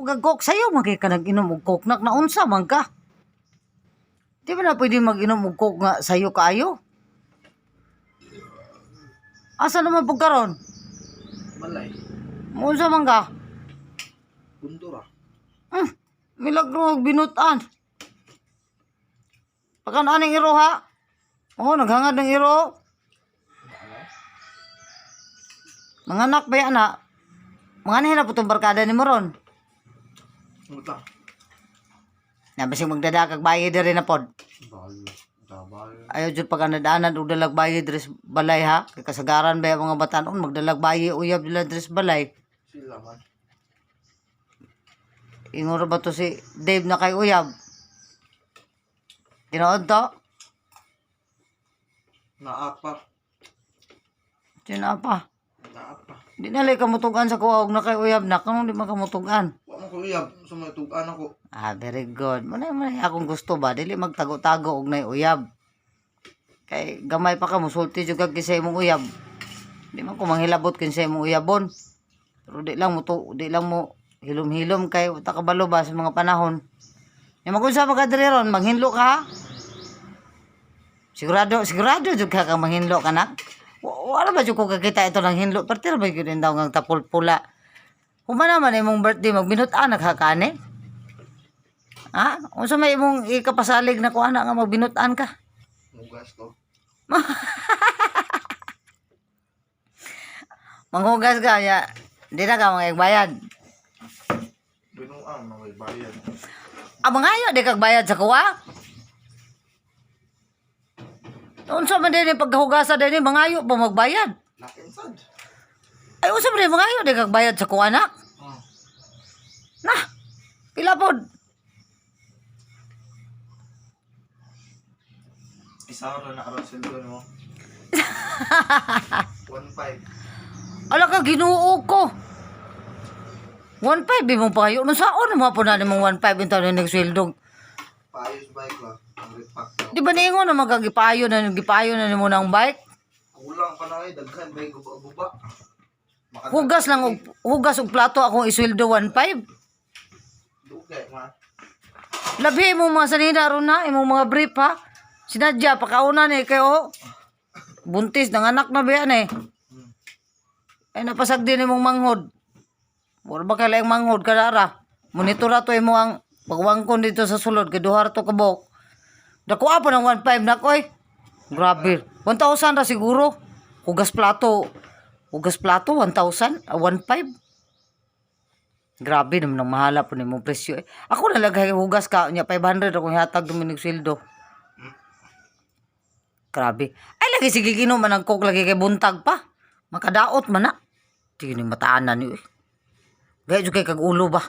Ug Coke sayo man kay ka nag-inom og Coke, nak, naunsa man ka? Di ba na pwede mag-inom og Coke nga sayo kaayo? Asa naman pud karon? Malay. Unsa man ka? Bundura. Milagro og binutan. Pakan aning iro ha? Oh, naghangad ng iro. Mga anak ba yan na? Mga na po itong barkada ni Moron. Muta. Na basig magdadakag bayad diri na pod. Bal. Dabal. Ayaw jud pag anad-anad og dalag bayad diri sa balay ha. Kay kasagaran ba yung mga batanon magdalag bayad uyab nila diri sa balay. Sila man. Inguro ba to si Dave na kay uyab? Tinuod to? Naapa. Tinapa. Naapa. Di na lay kamutugan sa kuha og na kay uyab na. Kanong di man kamutugan? Wa man ko uyab. Sa mga tugan ako. Ah, very good. Muna man akong gusto ba dili magtago-tago og nay uyab. Kay gamay pa ka musulti jud kag kinsa imong uyab. Di man ko manghilabot kinsa imong uyabon. Pero di lang mo to, di lang mo hilom-hilom kay ta kabalo ba sa mga panahon. Nya magunsa pa ka diri ron, manghinlo ka ha? Sigurado, sigurado jud ka kang manghinlo ka na. Wala ba jud ko kakita ito ng hinlo? Partira ba jud daw ngang tapulpula? Human naman imong birthday, magbinut-an nagkakani. Ha? Unsa may imong ikapasalig na kuana nga magbinut-an ka? Mugas ko. Manghugas ka ya. Di na ka mga bayad. Binuang na may bayad. Ah, mangayo di kag bayad sa kuwa. Unsa man din pagkahugasa din mangayo pa magbayad. Lain sad. Ay, unsa man din mangayo di kag bayad sa kuwa na? Na. Pila pod? Isa ra na karon sweldo mo. 1.5. Ala ka, Ginoo ko. 1.5 imong payo. Nung saon mo po na nimong 1.5 yung taon nagsweldo? Paayos bike ba? Ang repack na. Di ba niingon na magagipayo na gipayo na nimo ng bike? Kulang pa na eh. Daghan ba yung guba-guba? Hugas lang og hugas og plato akong isweldo 1.5. Dugay ma. Labi mo mga sanina ron na, imong mga brief ha. Sinadya, pakauna ni kayo. Buntis, nanganak na ba yan eh. Ay napasag din imong manghod. Wala ba kailang manghod kadara? Monitor to imo ang pagwangkon dito sa sulod kay duha ra to kabok. Dakuha pa ng 1.5 na koy. Grabe. 1,000 ra siguro. Hugas plato. Hugas plato 1,000, ah, 1.5. Grabe naman ang mahala po nimong presyo eh. Ako na lang kay hugas ka nya 500 akong hatag Dominic sweldo. Grabe. Ay lagi sige ginom man ang Coke lagi kay buntag pa. Makadaot man na. Tingin ni mataanan niyo eh. Gaya jud kay kag ulo ba.